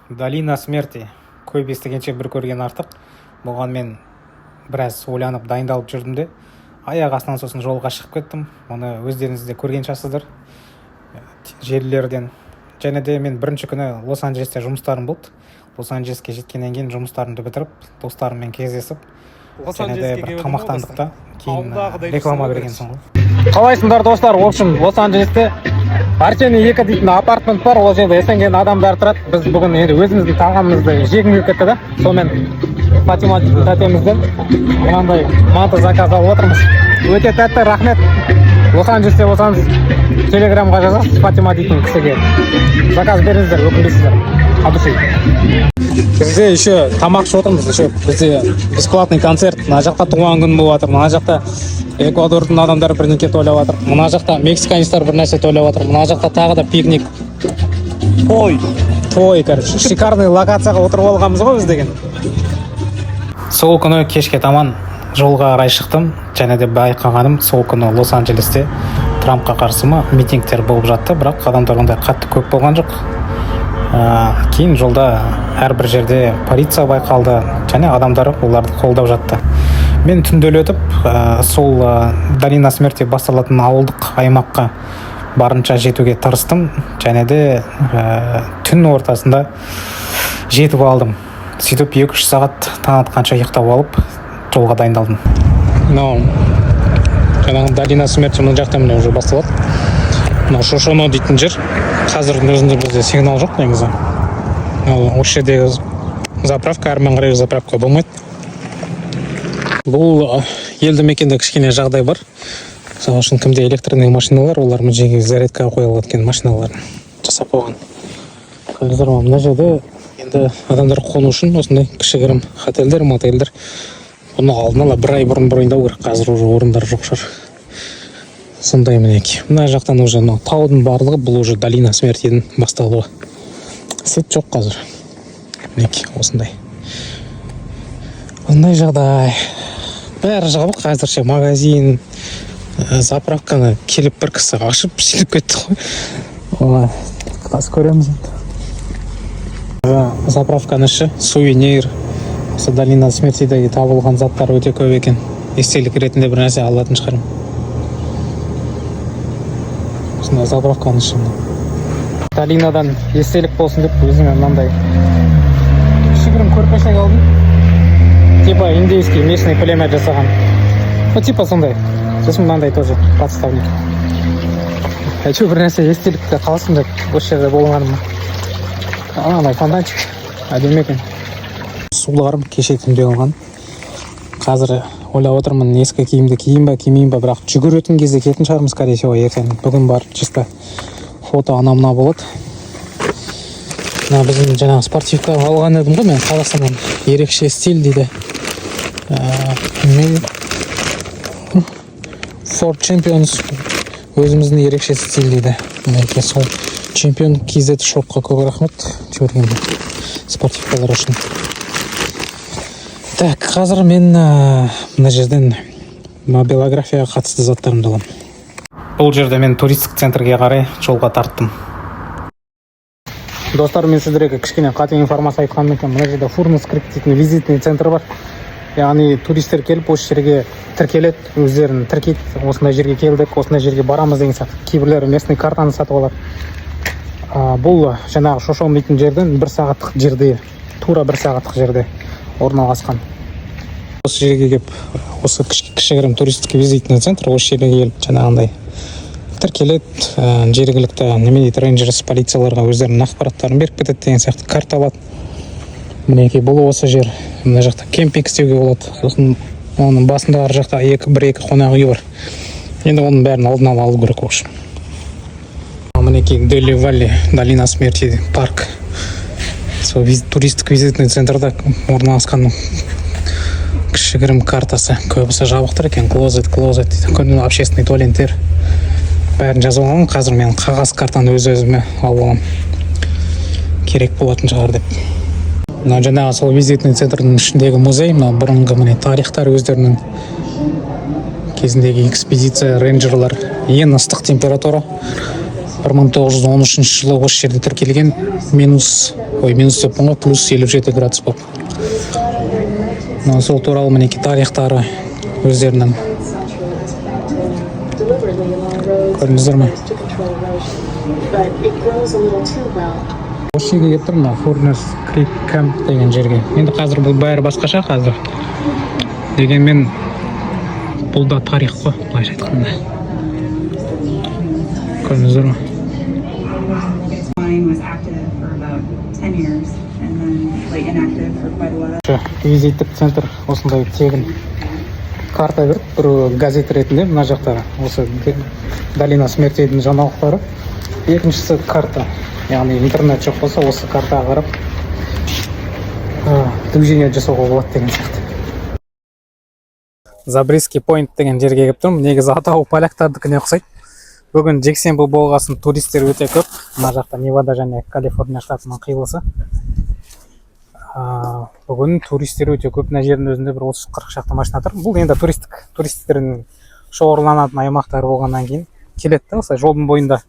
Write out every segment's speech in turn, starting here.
Долина смерти. Көп естігенше, бір көрген артық. Бұған мен біраз ойланып, дайындалып жүрдім де, аяқ астынан сосын жолға шығып кеттім. Оны өздеріңіз де көрген шығарсыздар желілерден. Және де мен бірінші күні Лос Анджелесте жұмыстарым болды. Лос Анджелеске жеткеннен кейін жұмыстарымды бітіріп, достарыммен кездесіп Лос және де Анджелеске бір келіп тамақтандық та, кейін Ауылдағыдай реклама жүрсің ғой. Берген соң ғой. Қалайсыңдар, достар? В общем, Лос Анджелесте Артемий 2 дейтін апартмент бар. Ол жерде СНГ адамдар тұрады. Біз бүгін енді өзіміздің тағамымызды жегім келіп кетті да, сонымен Фатима дейтін тәтемізден мынандай манты заказ алып отырмыз. Өте тәтті, рахмет. Лос Анджелесте болсаңыз, Телеграмға жазасыз Фатима дейтін кісіге, заказ беріңіздер, өкінбейсіздер. От души. Бізде еще тамақ ішіп отырмыз, еще бізде бесплатный концерт. Мына жақта туған күн болып жатыр, мына жақта Эквадордың адамдары бірдеңке тойлап жатыр, мына жақта мексиканецтер бір нәрсе тойлап жатыр, мына жақта тағы да пикник. Той. Той. Короче, шикарный локацияға отырып алғанбыз ғой біз деген. Сол күні кешке таман жолға қарай шықтым. Және де байқағаным, сол күні Лос Анджелесте Трампқа қарсы ма митингтер болып жатты, бірақ адамдар ондай қатты көп болған жоқ. Кейін жолда әрбір жерде полиция байқалды және адамдар оларды қолдап жатты. Мен түнделетіп сол Долина смерти басталатын ауылдық аймаққа барынша жетуге тырыстым және де түн ортасында жетіп алдым. Сөйтіп, 2-3 сағат таң атқанша ұйықтап алып, жолға дайындалдым. Мынау жаңағы Долина смерти мына жақта, міне, уже басталады. Мынау Шошоно дейтін жер. Қазірдің өзінде бізде сигнал жоқ негізі. Ал осы жердегі заправка, әрмен қарай заправка болмайды. Бұл елді мекенде кішкене жағдай бар. Мысалы үшін, кімде электронный машиналар, олар мына жерге зарядкаға қоя алады екен машиналарын, жасап қойған. Көрдіңіздер ма, мына жерде енді адамдар қону үшін осындай кішігірім отельдер, мотельдер. Бұны алдын ала бір ай бұрын броньдау керек, қазір уже орындар жоқ шығар. Сондай, мінекей, мына жақтан уже мынау таудың барлығы, бұл уже Долина смертидің басталуы. Свет жоқ қазір. Мінекей, осындай осындай жағдай. Бәрі жабық әзірше. Магазин, заправканы келіп бір кісі ашып, сөйлеп кетті ғой. Ой, қазір көреміз енді. Заправканың іші сувенир, осы Долина смертидегі табылған заттар өте көп екен. Естелік ретінде бір нәрсе алатын шығармын. Осындай заправканың іші. Долинадан естелік болсын деп өзіме мынандай кішігірім көрпешек алдым, типа индейский местный племя жасаған, ну, типа сондай. Сосын мынандай тоже подставник. Әйтеуір бір нәрсе естелікте қалсын деп, осы жерде болғаныма. Анандай фонтанчик әдемі екен. Суларым кеше түнде алған. Қазір ойлап отырмын, ескі киімді киейін ба, кимейін ба, бірақ жүгіретін кезде киетін шығармын, скорее всего, ертең. Бүгін барып чисто фото, анау мынау болады. Мына біздің жаңағы спортивка алған едім ғой мен Қазақстаннан, ерекше стиль дейді. Мен For Champions, өзіміздің ерекше стиль дейді. Мінекей, сол Чемпион KZ шопқа көп рахмет жіберген спортивкалар үшін. Так, қазір мен мына жерден мобилографияға қатысты заттарымды аламын. Бұл жерде мен туристік центрге қарай жолға тарттым. Достар, мен сіздерге кішкене қате информация айтқан екен. Мына жерде Фурнес Крик дейтін визитный центр бар, яғни туристер келіп, осы жерге тіркеледі, өздерін тіркейді, осындай жерге келдік, осындай жерге барамыз деген сияқты. Кейбіреулері местный картаны сатып алады. Бұл жаңағы Шошон дейтін жерден бір сағаттық жерде, тура бір сағаттық жерде орналасқан. Осы жерге келіп, осы кішігірім туристік визитный центр, осы жерге келіп, жаңағындай тіркеледі, жергілікті неме дейді, рейнджерс, полицияларға өздерінің ақпараттарын беріп кетеді деген сияқты, карта алады. Мінекей, бұл осы жер. Мына жақта кемпинг істеуге болады. Сосын оның басында, ар жақта екі, бір екі қонақ үй бар. Енді оның бәрін алдын ала алу керек. В общем, мінекей, Дели Валли, Долина смерти парк, сол туристік визитный центрда орналасқан кішігірім картасы. Көбісі жабық тұр екен, closed, closed дейді. Күні общественный туалеттер, бәрін жазып аламын. Қазір мен қағаз картаны өз өзіме алып аламын, керек болатын шығар деп. Мына жаңағы сол визитный центрдің ішіндегі музей. Мына бұрынғы, міне, тарихтар, өздерінің кезіндегі экспедиция, рейнджерлар. Ең ыстық температура 1913 жылы осы жерде тіркелген, минус Ой, минус деппін ғой, плюс 57 градус болып. Мына сол туралы, мінекей, тарихтары өздерінің. Көрдіңіздер ме? Осы жерге келіп тұрмын, мына Фурнес Крик Camp деген жерге. Енді қазір бұл бәрі басқаша қазір. Дегенмен бұл да тарих қой, былайша айтқанда. Көрдіңіздер ме? Mine was active for about 10 years and then like inactive for quite a while. Визиттік центр осындай тегін карта берді, біреуі газет ретінде. Мына жақта осы Долина смертейдің жаңалықтары, екіншісі карта, яғни интернет жоқ болса, осы картаға қарап движение жасауға болады деген сияқты. Забриски Пойнт деген жерге келіп тұрмын. Негізі атауы поляктардікіне ұқсайды. Бүгін жексенбі болғасын, туристер өте көп. Мына жақта Невада және Калифорния штатының қиылысы. Бүгін туристер өте көп. Мына жердің өзінде бір 30-40 шақты машина тұр. Бұл енді туристік, туристердің шоғырланатын аймақтары болғаннан кейін келеді да, осылай жолдың бойында,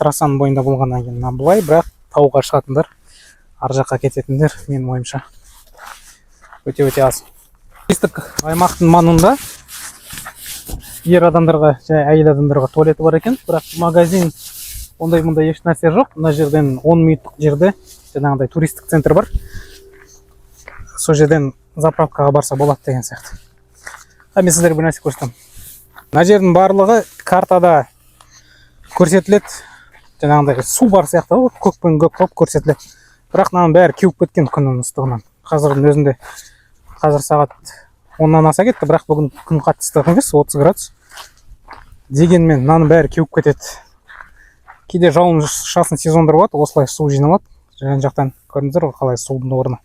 трассаның бойында болғаннан кейін. Мына былай, бірақ тауға шығатындар, ар жаққа кететіндер, менің ойымша, өте өте аз. Туристік аймақтың маңында ер адамдарға және әйел адамдарға туалеті бар екен, бірақ магазин, ондай мындай еш нәрсе жоқ. Мына жерден 10 минуттық жерде жаңағыдай туристік центр бар, сол жерден заправкаға барса болады деген сияқты. А мен сіздерге бір нәрсе көрсетемін. Мына жердің барлығы картада көрсетіледі, жаңағындай су бар сияқты ғой, көкпен көк қылып көрсетіледі. Бірақ мынаның бәрі кеуіп кеткен күннің ыстығынан. Қазірдің өзінде, қазір сағат 10-нан аса кетті, бірақ бүгін күн қатты ыстық емес, 30 градус. Дегенмен мынаның бәрі кеуіп кетеді. Кейде жауын шашын сезондар болады, осылай су жиналады жан жақтан. Көрдіңіздер ғой, қалай судың орны.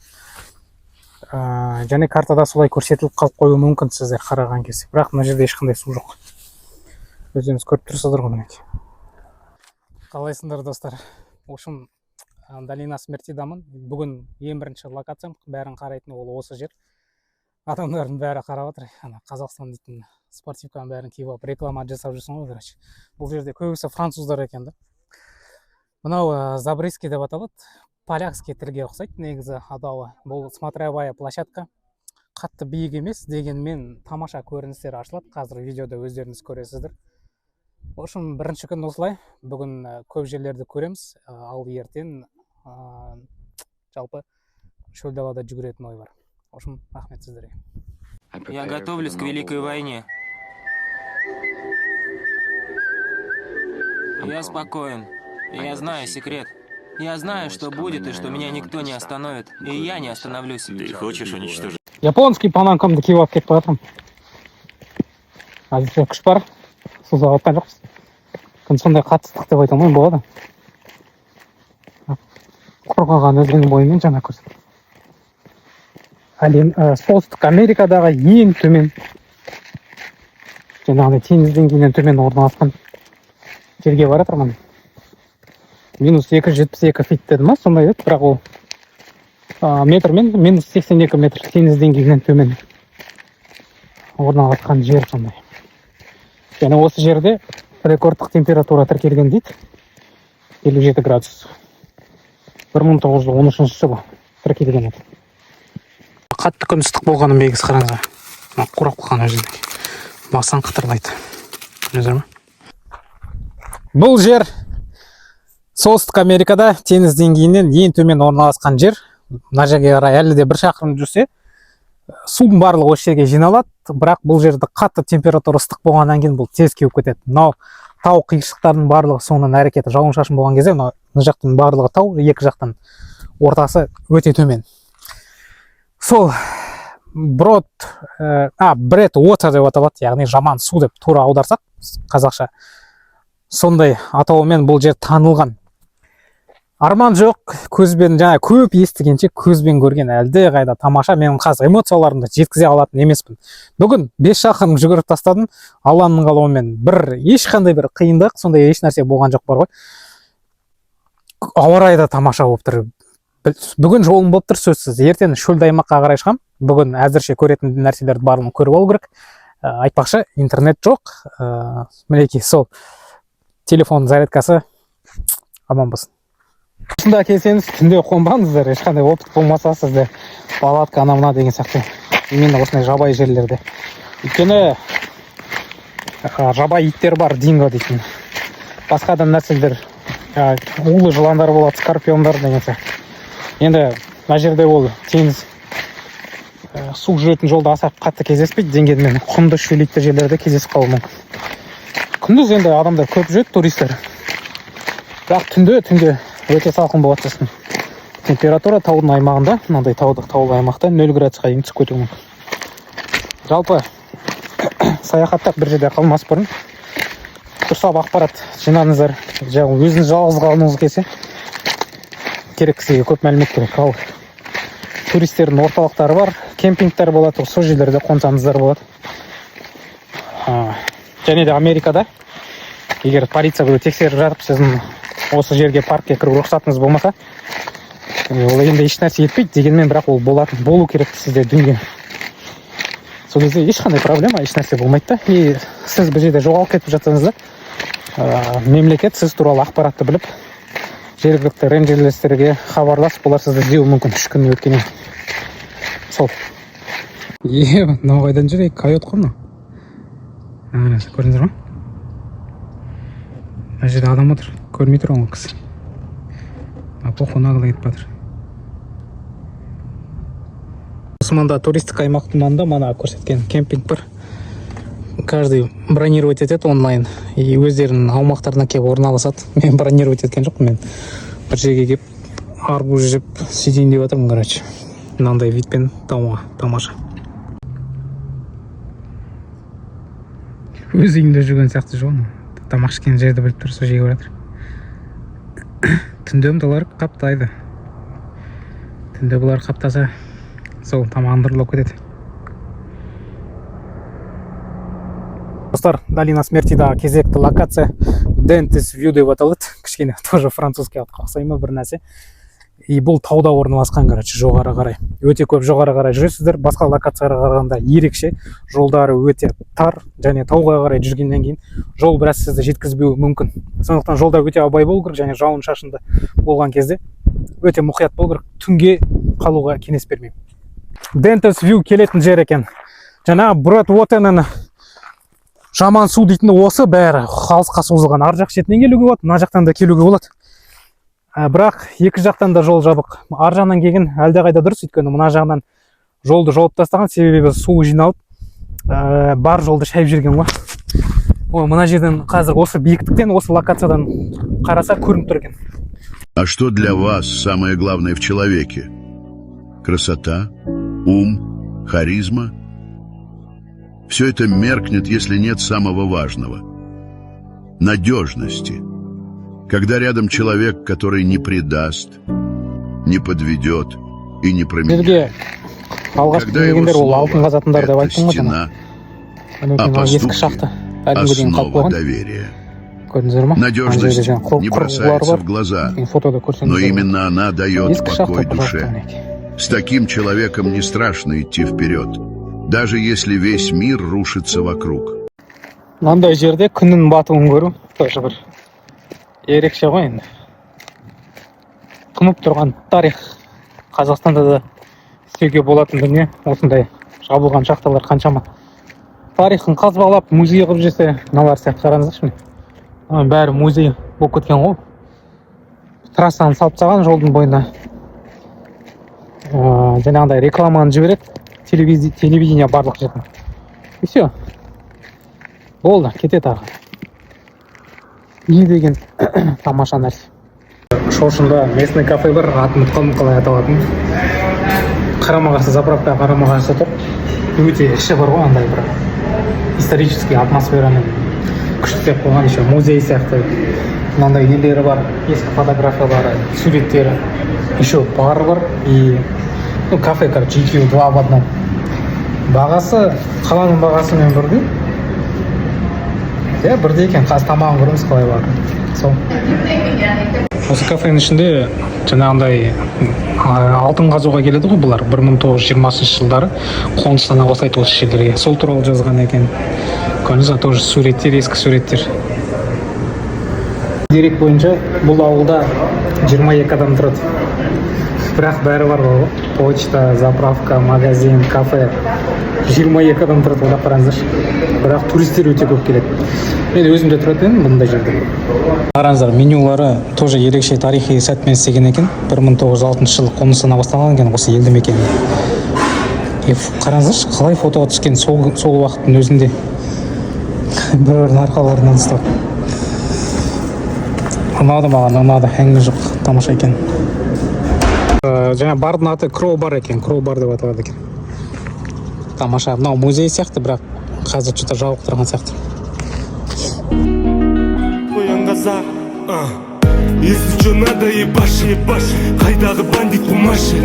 Және картада солай көрсетіліп қалып қоюы мүмкін сіздер қараған кезде, бірақ мына жерде ешқандай су жоқ, өздеріңіз көріп тұрсыздар ғой, мінекей. Қалайсыңдар, достар? В общем, Долина смертидамын. Бүгін ең бірінші локациям, бәрін қарайтын ол осы жер. Адамдардың бәрі қарап жатыр. Ана Қазақстан дейтін спортивканың бәрін киіп алып, реклама жасап жүрсің ғой. Короче, бұл жерде көбісі француздар екен да. Мынау Забриски деп аталады, полякский тілге ұқсайды негізі атауы. Бұл смотровая площадка, қатты биік емес, дегенмен тамаша көріністер ашылады. Қазір видеода өздеріңіз көресіздер. В общем, бірінші күн осылай. Бүгін көп жерлерді көреміз, ал ертең жалпы шөл далада жүгіретін ой бар. В общем, рахмет сіздерге. Я готовлюсь к Великой войне. Я спокоен. Я знаю секрет. Я знаю, что будет и что меня никто не остановит. И я не остановлюсь. Ты хочешь уничтожить Японский пананкамды киіп алып кетіп бара жатырмын. Әзірше күш бар, су жатқан жоқпыз. Күн сондай қатты ыстық деп айта алмаймын, болады. Құрғаған өзеннің бойымен жаңа көрсет. Әлем, Солтүстік Америкадағы ең төмен, жаңағыдай теңіз деңгейінен төмен орналасқан жерге бара жатырмын. Минус 272 фит деді ма, сондай еді, бірақ ол метрмен минус 82 метр теңіз деңгейінен төмен орналасқан жер сондай. Және осы жерде рекордтық температура тіркелген дейді, 57 градус, 1913 жылы тіркелген еді. Қатты күн ыстық болғанын белгісі, қараңыздар, мына қурап қалған өзінде, бассаң қытырлайды. Көрдіңіздер ме? Бұл жер Солтүстік Америкада теңіз деңгейінен ең төмен орналасқан жер. Мына жерге қарай әлі де бір шақырым жүрсе, судың барлығы осы жерге жиналады. Бірақ бұл жерде қатты температура ыстық болғаннан кейін бұл тез кеуіп кетеді. Мынау тау қиыршықтарының барлығы соның әрекеті. Жауын шашын болған кезде мынау мына жақтың барлығы тау, екі жақтан, ортасы өте төмен. Сол брод а Брэд Уотер деп аталады, яғни жаман су деп тура аударсақ қазақша, сондай атауымен бұл жер танылған. Арман жоқ, көзбен жаңа көп естігенше, көзбен көрген әлде қайда тамаша. Мен қазір эмоцияларымды жеткізе алатын емеспін. Бүгін 5 шақырым жүгіріп тастадым Алланың қалауымен. Бір ешқандай бір қиындық, сондай еш нәрсе болған жоқ бар ғой. Ауа райы да тамаша болып тұр. Бүгін жолым болып тұр сөзсіз. Ертең шөлді аймаққа қарай шығамын. Бүгін әзірше көретін нәрселерді барлығын көріп алу керек. Айтпақшы, интернет жоқ. Мінекей, сол телефон зарядкасы аман болсын. Осында келсеңіз, түнде қонбаңыздар, ешқандай опыт болмаса сізде, палатка, ана мына деген сияқты, именно осындай жабайы жерлерде. Өйткені жабайы иттер бар, динго дейтін, басқа да нәрселер, улы жыландар болады, скорпиондар деген сияқты. Енді мына жерде ол теңіз, су жүретін жолда аса қатты кездеспейді, дегенмен құмды, шөлейтті жерлерде кездесіп қалуы мүмкін. Күндіз енді адамдар көп жүреді, туристер, бірақ түнде өте салқын болады. Сосын температура таудың аймағында, мынандай таулы аймақта 0 градусқа дейін түсіп кетуі мүмкін. Жалпы, саяхаттап, бір жерде қалмас бұрын дұрыстап ақпарат жинаңыздар. Жаңағы өзіңіз жалғыз қалғыңыз келсе, керек, сізге көп мәлімет керек. Ал туристердің орталықтары бар, кемпингтер болады, сол жерлерде қонсаңыздар болады. Және де Америкада егер полиция біреу тексеріп жатып, сіздің осы жерге, паркке кіру рұқсатыңыз болмаса, ол енді ешнәрсе етпейді, дегенмен бірақ ол болатын, болу керек сізде дүние. Сол кезде ешқандай проблема, ешнәрсе болмайды да. И сіз бір жерде жоғалып кетіп жатсаңыз да, мемлекет сіз туралы ақпаратты біліп, жергілікті рейнджерлерге хабарласып, олар сізді іздеуі мүмкін 3 күн өткеннен. Сол е, мынау қайдан жүр? Ей, койот қой мынау. Ана, көрдіңіздер ма? Мына жерде адам отыр, көрмей тұр ол кісі. А похуй, нагло кетіп жатыр. Осы мында, туристік аймақтың маңында, мана көрсеткен кемпинг бар. Каждый бронировать етеді онлайн и өздерінің аумақтарына келіп орналасады. Мен бронировать еткен жоқпын, мен бір жерге келіп, арбуз жеп сөйтейін деп жатырмын. Короче, мынандай видпен тауға, тамаша. Өз үйінде жүрген сияқты жоқ, анау тамақ ішкен жерді біліп тұр, сол жерге барып жатыр. Түнде мындайлар қаптайды. Түнде бұлар қаптаса, сол тамағын ұрлап кетеді. Достар, Долина Смертидағы кезекті локация Дентис Вью деп аталады. Кішкене тоже французский атқа ұқсай ма, бір нәрсе. И бұл тауда орналасқан. Короче, жоғары қарай, өте көп жоғары қарай жүресіздер. Басқа локацияларға қарағанда ерекше, жолдары өте тар және тауға қарай жүргеннен кейін жол біраз сізді жеткізбеуі мүмкін. Сондықтан жолда өте абай болу керек және жауын шашынды болған кезде өте мұқият болу керек. Түнге қалуға кеңес бермеймін. Дентес Вью келетін жер екен. Жаңағы Брод Уотерның жаман су дейтіні осы, бәрі алысқа созылған. Ар жақ шетінен келуге болады, мына жақтан да келуге болады. Бірақ екі жақтан да жол жабық. Ар жағынан келген әлдеқайда дұрыс, өйткені мына жағынан жолды жауып тастаған, себебі су жиналып, бар жолды шайып жіберген ғой. Ой, мына жерден қазір, осы биіктіктен, осы локациядан қараса, көрініп тұр екен. А что для вас самое главное в человеке? Красота, ум, харизма? Все это меркнет, если нет самого важного – надежности. Когда рядом человек, который не предаст, не подведет и не променяет. Жерге алғашқы Когда его келгендер ол слово алтын қазатындар деп это айттым ғой жаңа. стена, Мінекей, а мынау ескі поступки шахта әлі күнге дейін қалып основа қойған. доверия. Көрдіңіздер ма? Ана жерде Надежность жаңағы не құрылғылар бросается бар. в глаза, Фотода но көрсеңіздер. именно она дает Ескі шахта, покой пожалуйста, душе. мінекей. С таким человеком не страшно идти вперед, даже если весь мир рушится вокруг. Мынандай жерде күннің батуын көру тоже бір ерекше ғой енді. Тұнып тұрған тарих. Қазақстанда да істеуге болатын дүние. Осындай жабылған шахталар қаншама, тарихын қазбалап, музей қылып жіберсе мыналар сияқты. Қараңыздаршы, міне, мынаның бәрі музей болып кеткен ғой. Трассаны салып тастаған жолдың бойына. Жаңағындай рекламаны жібереді телевидение барлық жерден, и все, болды, кетеді ары қарай. Не деген тамаша нәрсе! Шошында местный кафе бар, атын ұмытып қалдым, қалай аталатынын. Қарама қарсы, заправка қарама қарсы тұр. Өте іші бар ғой, андай бір исторический атмосферамен күшті істеп қойған. Еще музей сияқты мынандай нелері бар, ескі фотографиялары, суреттері, еще бар бар и, ну, кафе, короче, екеуі два в одном. Бағасы қаланың бағасымен бірдей, иә, бірдей екен. Қазір тамағын көреміз, қалай бар. Сол осы кафенің ішінде жаңағындай алтын қазуға келеді ғой бұлар, 1920 жылдары қоныстана бастайды осы жерлерге, сол туралы жазған екен. Көрдіңіз ба, тоже суреттер, ескі суреттер. Дерек бойынша, бұл ауылда 22 адам тұрады, бірақ бәрі бар ғой: почта, заправка, магазин, кафе. 22 адам тұрады, ойлап қараңыздаршы. Бірақ туристер өте көп келеді. Мен өзім де тұратын едім бұндай жерде. Қараңыздар, менюлары тоже ерекше тарихи сәтпен істеген екен. 1906 жылы қоныстана басталған екен осы елді мекенде. И қараңыздаршы, қалай фотоға түскен сол уақыттың өзінде, бір бірінің арқаларынан ұстап. Ұнады маған, ұнады, әңгіме жоқ, тамаша екен. Жаңа бардың аты Кроу бар екен, Кроу бар деп аталады екен. Тамаша. Мынау музей сияқты, бірақ қазір что то жабық тұрған сияқты. Оян, қазақ, а. Если что надо, ебашь, ебашь. Қайдағы бандит, қумашы?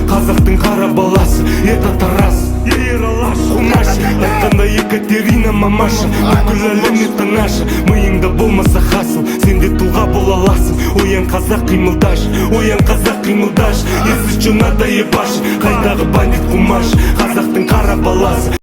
Қазақтың қара баласы. Это Тарас, Ералаш, Қумаш. Айтқанда Екатерина мамаша. Бүкіл әлем это наша. Миыңда болмаса хасыл, сен де тұлға бола аласың. Оян, қазақ, қимылдашы. Оян, қазақ, қимылдашы. Если что надо, ебашь. Қайдағы бандит, қумаш? Қазақтың қара баласы.